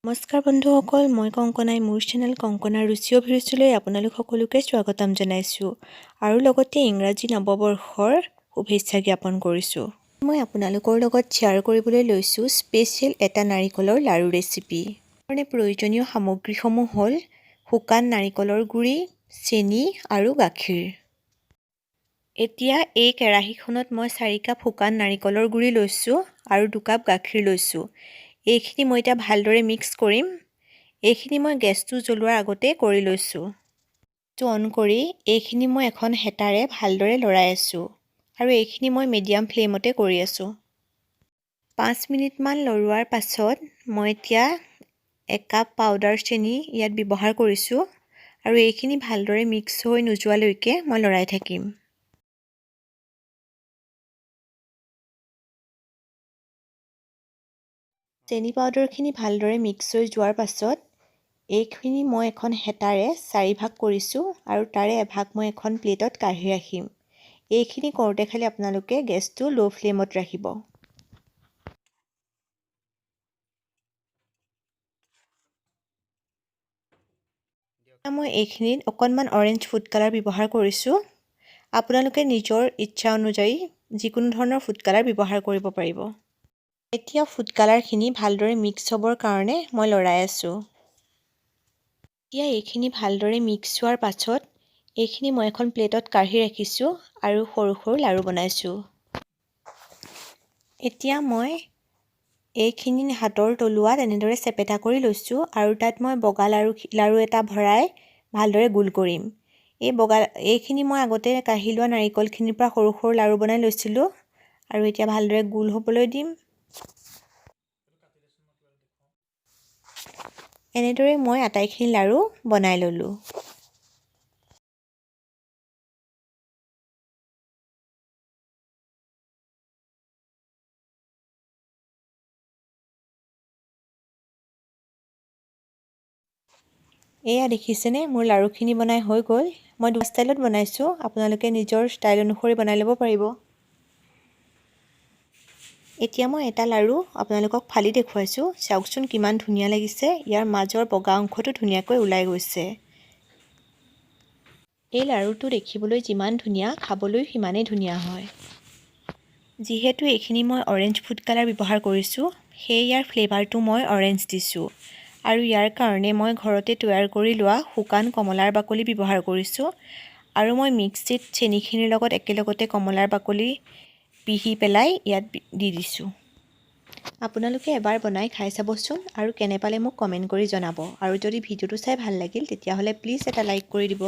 নমস্কাৰ বন্ধুসকল, মই কংকনাই মোৰ চেনেল কংকনাৰ ৰুচি অভিৰুচিলৈ আপোনালোক সকলোকে স্বাগতম জনাইছোঁ আৰু লগতে ইংৰাজী নৱবৰ্ষৰ শুভেচ্ছা জ্ঞাপন কৰিছোঁ। মই আপোনালোকৰ লগত শ্বেয়াৰ কৰিবলৈ লৈছোঁ স্পেচিয়েল এটা নাৰিকলৰ লাড়ু ৰেচিপি। কাৰণে প্ৰয়োজনীয় সামগ্ৰীসমূহ হ'ল শুকান নাৰিকলৰ গুড়ি, চেনি আৰু গাখীৰ। এতিয়া এই কেৰাহীখনত মই 4 কাপ শুকান নাৰিকলৰ গুড়ি লৈছোঁ আৰু 2 কাপ গাখীৰ লৈছোঁ। এইখিনি মই এতিয়া ভালদৰে মিক্স কৰিম। এইখিনি মই গেছটো জ্বলোৱাৰ আগতে কৰি লৈছোঁ। অন কৰি এইখিনি মই এখন হেতাৰে ভালদৰে লৰাই আছোঁ আৰু এইখিনি মই মিডিয়াম ফ্লেমতে কৰি আছোঁ। 5 মিনিটমান লৰোৱাৰ পাছত মই এতিয়া 1 কাপ পাউডাৰ চেনি ইয়াত ব্যৱহাৰ কৰিছোঁ আৰু এইখিনি ভালদৰে মিক্স হৈ নোযোৱালৈকে মই লৰাই থাকিম। চেনি পাউডাৰখিনি ভালদৰে মিক্স হৈ যোৱাৰ পাছত এইখিনি মই এখন হেতাৰে চাৰিভাগ কৰিছোঁ আৰু তাৰে এভাগ মই এখন প্লেটত কাঢ়ি ৰাখিম। এইখিনি কৰোঁতে খালি আপোনালোকে গেছটো ল' ফ্লেমত ৰাখিব। মই এইখিনিত অকণমান অৰেঞ্জ ফুড কালাৰ ব্যৱহাৰ কৰিছোঁ। আপোনালোকে নিজৰ ইচ্ছা অনুযায়ী যিকোনো ধৰণৰ ফুড কালাৰ ব্যৱহাৰ কৰিব পাৰিব। এতিয়া ফুড কালাৰখিনি ভালদৰে মিক্স হ'বৰ কাৰণে মই লৰাই আছোঁ। এতিয়া এইখিনি ভালদৰে মিক্স হোৱাৰ পাছত এইখিনি মই এখন প্লেটত কাঢ়ি ৰাখিছোঁ আৰু সৰু সৰু লাড়ু বনাইছোঁ। এতিয়া মই এইখিনি হাতৰ তলুৱাত এনেদৰে চেপেটা কৰি লৈছোঁ আৰু তাত মই বগা লাড়ু এটা ভৰাই ভালদৰে গোল কৰিম। এই বগা এইখিনি মই আগতে কাঢ়ি লোৱা নাৰিকলখিনিৰ পৰা সৰু সৰু লাড়ু বনাই লৈছিলোঁ আৰু এতিয়া ভালদৰে গোল হ'বলৈ দিম। এনেদৰে মই আটাইখিনি লাড়ু বনাই ল'লোঁ। এয়া দেখিছেনে, মোৰ লাড়ুখিনি বনাই হৈ গ'ল। মই দুটা ষ্টাইলত বনাইছোঁ, আপোনালোকে নিজৰ ষ্টাইল অনুসৰি বনাই ল'ব পাৰিব। এতিয়া মই এটা লাড়ু আপোনালোকক ফালি দেখুৱাইছোঁ। চাওকচোন, কিমান ধুনীয়া লাগিছে। ইয়াৰ মাজৰ বগা অংশটো ধুনীয়াকৈ ওলাই গৈছে। এই লাড়ুটো দেখিবলৈ যিমান ধুনীয়া, খাবলৈ সিমানেই ধুনীয়া হয়। যিহেতু এইখিনি মই অৰেঞ্জ ফুড কালাৰ ব্যৱহাৰ কৰিছোঁ, সেয়ে ইয়াৰ ফ্লেভাৰটো মই অৰেঞ্জ দিছোঁ আৰু ইয়াৰ কাৰণে মই ঘৰতে তৈয়াৰ কৰি লোৱা শুকান কমলাৰ বাকলি ব্যৱহাৰ কৰিছোঁ আৰু মই মিক্সিত চেনিখিনিৰ লগত একেলগতে কমলাৰ বাকলি পিহি পেলাই ইয়াত দি দিছোঁ। আপোনালোকে এবাৰ বনাই খাই চাবচোন আৰু কেনে পালে মোক কমেণ্ট কৰি জনাব। আৰু যদি ভিডিঅ'টো চাই ভাল লাগিল, তেতিয়াহ'লে প্লিজ এটা লাইক কৰি দিব।